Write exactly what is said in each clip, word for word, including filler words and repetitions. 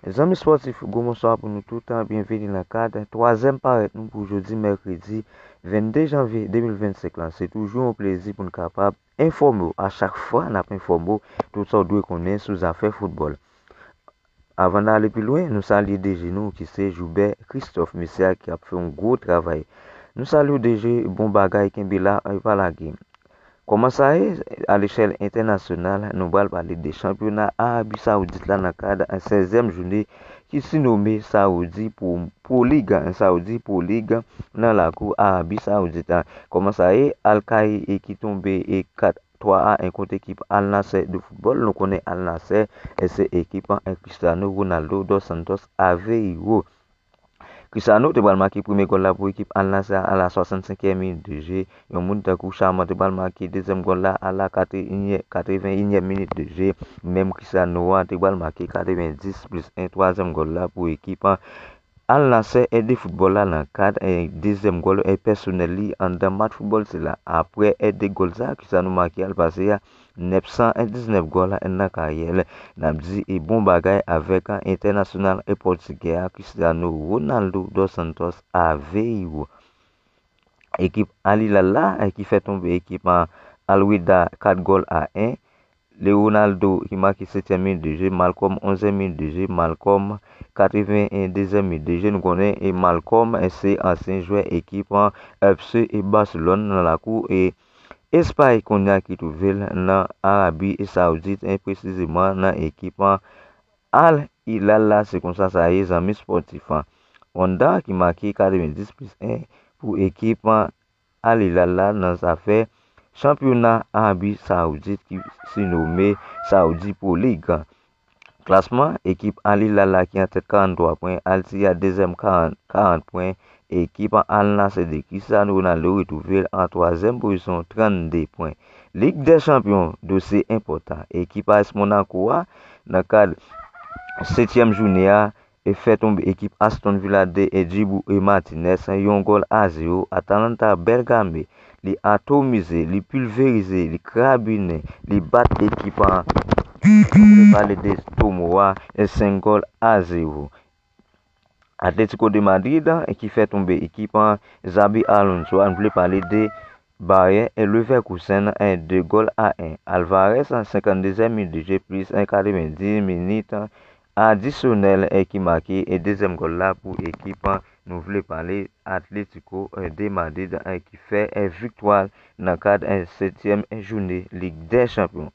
Zanmi spòtif, gwo bonswa pou nou tout, byenveni nan kad twazyèm parèt nou pou jodi mèkredi vennde janvye de mil vennsenk lan. Se toujou yon plezi pou n kapab enfòme w a chak fwa n ap enfòme w tout sa w dwe konnen sou zafè foutbòl. Avan n ale pi lwen, nou salye D J nou ki se Joubert Christophe, mesye a ki ap fè yon gwo travay. Nou salye w D J, bon bagay, kenbe la, pa lage. Kòman sa ye? A lechèl entènasyonal, nou pral pale de chanpyona Arabi Sawoudit la nan kad sèzyèm jounen ki sinome Saudi Pro, Pro League, Saudi Pro League nan lakou Arabi Sawoudit la. Kòman sa ye? Al Khali e ki tonbe e kat twa a en kont ekip Al Nassr de foutbòl. Nou konnen Al Nassr, e se ekip an Cristiano Ronaldo dos Santos Aveiro. Cristiano te pral make premye gòl la pou ekip Al Nassr a la swasannsenkyèm minit de jeu. Yon moun tankou Chaman te pral make dezyèm gòl la a la katrevenyèm minit de jeu. Menm Cristiano a te pral make katrevenndis plis en twazyèm gòl la pou ekip an Al Nassr de foutbòl la nan kad dezyèm gòl pèsonèl li anndan match foutbòl sila. Apre de gòl sa Cristiano make a l pase a nèf san diznèf gòl nan karyè l. N ap di e bon bagay avèk entènasyonal pòtigè a Cristiano Ronaldo dos Santos Aveiro. Ekip Al Hilal la ki fè tonbe ekip Al Wehda kat gòl a en. Ronaldo ki make setyèm minit de jeu, Malcom onzyèm minit de jeu, Malcom katrevendezyèm minit de jeu. Nou konnen e Malcom se ansyen jwè ekip FC Barcelone nan lakou e Espay kounye a ki twouve l nan Arabi Sawoudit, e presizeman nan ekip Al Hilal la. Se konsa sa ye, zanmi spòtif. Honda ki make katrevenndis plis en pou ekip Al Hilal la nan zafè chanpyona Arabi Sawoudit ki sinome Saudi Pro League. Klasman ekip Al Hilal la ki an tèt karanntwa pwen, Al Ittihad dezyèm karant, karant pwen, ekip Al Nassr de Cristiano Ronaldo retwouve l an twazyèm pozisyon, trannde pwen. Lig dè Chanpyon, dosye enpòtan. Ekip A S Monaco a, nan kad setyèm jounen a, e fè tonbe ekip Aston Villa de Dibu e Martinez yon gòl a zewo. Atalanta Bergame, li atomize, li pilverize, li krabinen, li bat ekip an, nou vle pale de Tomo a, e senk gòl a zewo. Atletico de Madrid ki fè tonbe ekip an Xabi Alonso a, nou vle pale de Bayer Leverkusen, de gòl a en. Alvarez, senkanndezyèm minit de jeu plis katrevendis minit adisyonèl ki make dezyèm gòl la pou ekip an, nou vle pale Atletico de Madrid ki fè viktwa nan kad setyèm jounen Lig dè Chanpyon.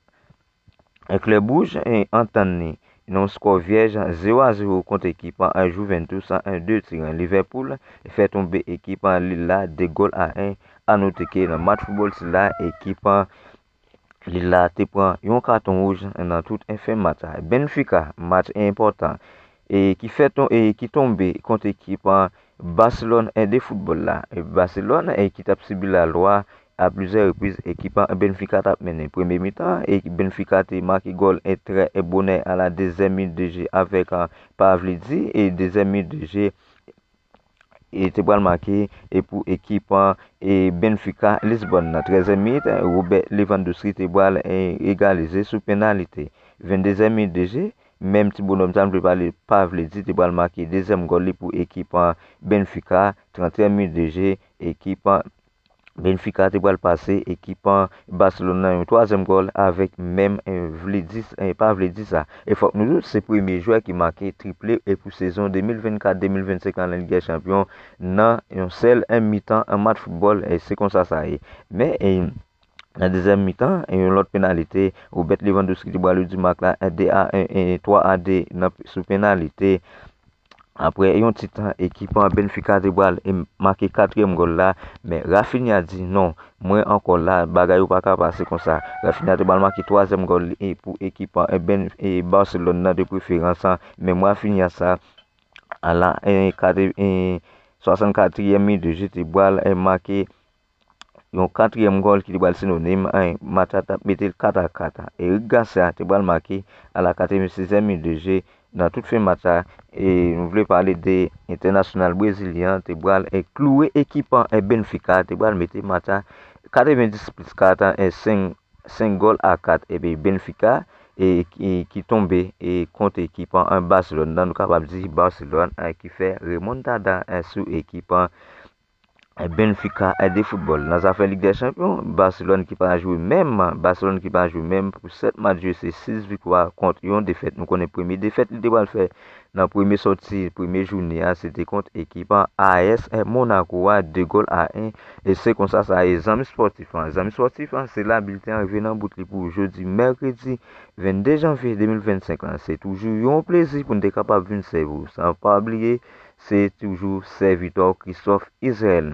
Klèb Wouj antann li nan yon skò vyèj zewo a zewo kont ekip an Juventus de Turin. Liverpool fè tonbe ekip an Lille la de gòl a en. A note ke nan match foutbòl sila, ekip an Lille la te pran yon katon wouj nan tout fen match la. Benfica, match enpòtan e ki fè ton, e ki tonbe kont ekip an Barcelone de foutbòl la. Barcelone e ki t ap sibi lalwa a plizyè repriz, ekip an Benfica t ap mennen. Premye mitan, e Benfica te make gòl e trè e bonè a la dezyèm minit de jeu avèk Pavlidis e dezyèm minit de jeu e te pral make e pou ekip an e Benfica Lisbonne nan trèzyèm minit, Robert Lewandowski te pral e egalize sou penalite. Venndezyèm minit de jeu, menm ti bonòm sa m vle pale Pavlidis te pral make dezyèm gòl li pou ekip an Benfica, trantyèm minit de jeu, ekip an Benfica te pral pase ekip an Barcelone nan yon twazyèm gòl avèk menm Pavlidis, Pavlidis sa. E fòk nou di w, se premye jwè ki make triple e pou sezon de mil vennkat de mil vennsenk lan nan Lig dè Chanpyon nan yon sèl mitan an match foutbòl, e se konsa sa ye. Men e nan dezyèm mitan, yon lòt penalite, Robert Lewandowski te pral redui mak la, de a en, twa a de nan, sou penalite. Apre yon ti tan, ekip an Benfica te pral make katriyèm gòl la, men Raphinha di non, mwen ankò la, bagay yo pa ka pase konsa. Raphinha te pral make twazyèm gòl li pou ekip an e Barcelone nan de preferans, menm Raphinha sa, a la e, katre, e swasannkatriyèm minit de jeu te pral e make yon katriyèm gòl ki te pral sinonim, match la t ap mete l kat a kat. Eric Garcia te pral make a la katrevensizyèm minit de jeu nan tout fen match la. E nou vle pale de entènasyonal brezilyen an te pral e klouwe ekip an e Benfica, te pral mete match la katrevendis plis kat e senk, senk gòl a kat. Epi Benfica e, ki, ki tonbe e kont ekip an Barcelone. Nan nou kapab di Barcelone e, ki fè remontada e, sou ekip an Benfica e, de foutbòl. Nan zafè Lig dè Chanpyon, Barcelone ki pa jwe menm, Barcelone ki pa jwe menm pou sèt match jwe, se sis viktwa kont yon defèt. Nou konnen premye defèt li te pral fè nan premye sòti, premye jounen an, se te kont ekip an A S Monaco a, de gòl a en. E se konsa sa ye, zanmi spòtif an. Zanmi spòtif an, se la bilten an rive nan bout li pou jodi mèkredi vennde janvye de mil vennsenk lan. Se toujou yon plezi pou n te kapab vin sèvi w. San pa bliye, se toujou sèvitè w Christophe Israël.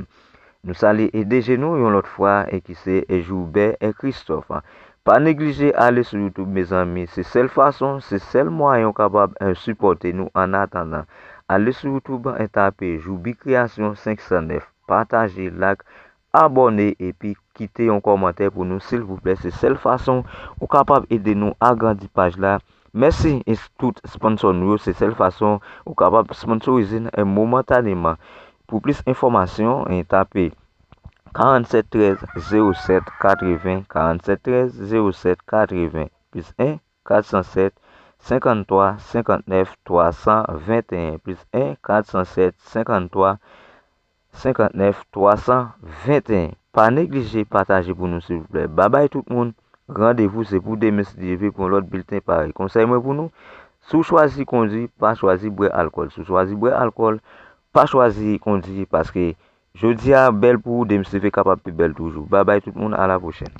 Nou salye e de je nou yon lòt fwa e ki se e Joubert e Christophe. Pa neglije ale sou YouTube, mezanmi. Se sèl fason, se sèl mwayen w kapab e, sipòte nou annatandan. Ale sou YouTube e tape Joubi Kreyasyon senk san nèf. Pataje, like, abòne epi kite yon kòmantè pou nou, silvouplè. Se sèl fason ou kapab ede nou agrandi paj la. Mèsi e tout sponsò nou yo. Se sèl fason ou kapab sponsorize n e, momantaneman. Pou plis enfòmasyon, e tape karanntsèt trèz zewo sèt katreven, karanntsèt trèz zewo sèt katreven, plis en, kat san sèt, senkanntwa, senkantnèf, twa san venteyen, plis en, kat san sèt, senkanntwa, senkantnèf, twa san venteyen. Pa neglije pataje pou nou, silvouplè. Babay tout moun. Randevou se pou demen, si Dye vle, pou yon lòt bilten parèy. Konsèy mwen pou nou, si w chwazi kondwi, pa chwazi bwè alkòl. Si w chwazi bwè alkòl, pa chwazi kondwi, paske jodi a bèl pou ou, demen si Dye vle kapab pi bèl toujou. Babay tout moun, a la pwochèn.